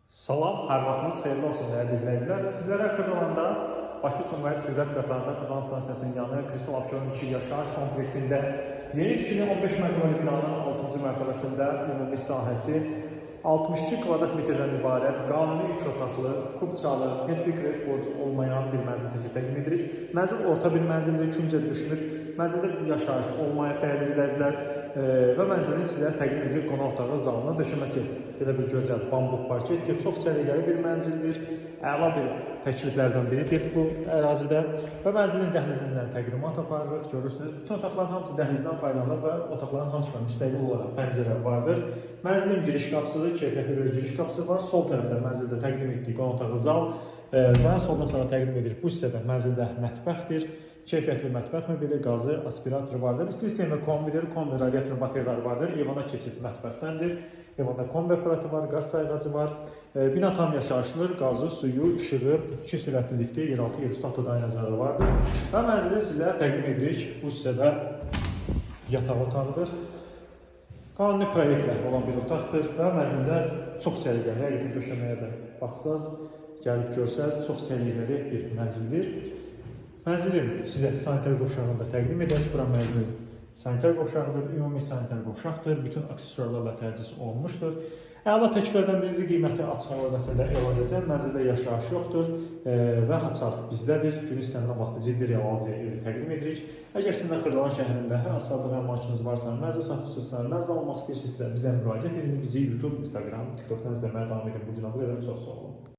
Salam, hər vaxtınız xeyirli olsun dəyərli izləyicilər. Sizlərə Xırdalanda Bakı Sumqayıt sürət qatarında Xırdalan stansiyasının yanı Kristal Abşeron 2 yaşayış kompleksində yeni tikili 15 mərtəbəli binanın 6-cı mərtəbəsində ümumi sahəsi 62 kvadrat metrdən ibarət qanuni 3 otaqlı, kubçalı, heç bir kredit borcu olmayan bir mənzil çəkib təqdim edirik. Mənzil orta bir mənzildir, küncə düşmür. Mənzildə yaşayış olmayıb, dəyərli izləyicilər. Və mənzilin sizə təqdim edirik qonaq otağı zalının döşəməsi. Belə bir gözəl bambuq parketdir. Çox səliqəli bir mənzildir. Əla bir təkliflərdən biridir bu ərazidə. Və mənzilin dəhlizindən təqdimat aparırıq. Görürsünüz, bütün otaqların hamısı dəhlizdən faydalanır və otaqların hamısında müstəqil olaraq pəncərə vardır. Mənzilin giriş qapısıdır, keyfiyyətli bir giriş qapısı var. Sol tərəfdə mənzildə təqdim etdiyi qonaq otağı zal və soldan sağa təqdim edirik. Bu hissədə mənzildə mətbəxdir. Keyfiyyətli mətbəx mebeli, qazı, aspiratoru vardır. İsti sistemi kombidir, kombi radiator bateryaları vardır. Eyvana keçid mətbəxdəndir. Eyvanda kombi aparatı var, qaz sayğacı var. Bina tam yaşayışlıdır. Qazı, suyu, işığı, iki sürətli lifti, yeraltı, yerüstü avtodayanacaqları vardır. Və mənzili sizə təqdim edirik. Bu hissədə yataq otağıdır. Qanuni proyektlə olan bir otaqdır və mənzildə çox səliqəli, həqiqətən döşəməyə də baxsaz, gəlib görsəz, çox səliqəli bir mənzildir. Mənzilin sizə sanitar qovşağını da təqdim edək. Bura mənzilin sanitar qovşağıdır, ümumi sanitar qovşaqdır. Bütün aksesuarlarla təchiz olunmuşdur. Əla təkliflərdən biridir, qiyməti açıq arasında elan edəcəm. Mənzildə yaşayış yoxdur və haçar bizdədir. Günü istənilən vaxtda ciddi real alıcıya evi təqdim edirik. Əgər sizin də Xırdalan şəhərində hər hansı adlı əmlakınız varsa, mənzil satıcısınızsa, mənzil almaq istəyirsinizsə, bizə müraciət edin. Bizi YouTube, Instagram, TikTokdan izləməyə davam edin. Bu günə bu qədər, çox sağ olun.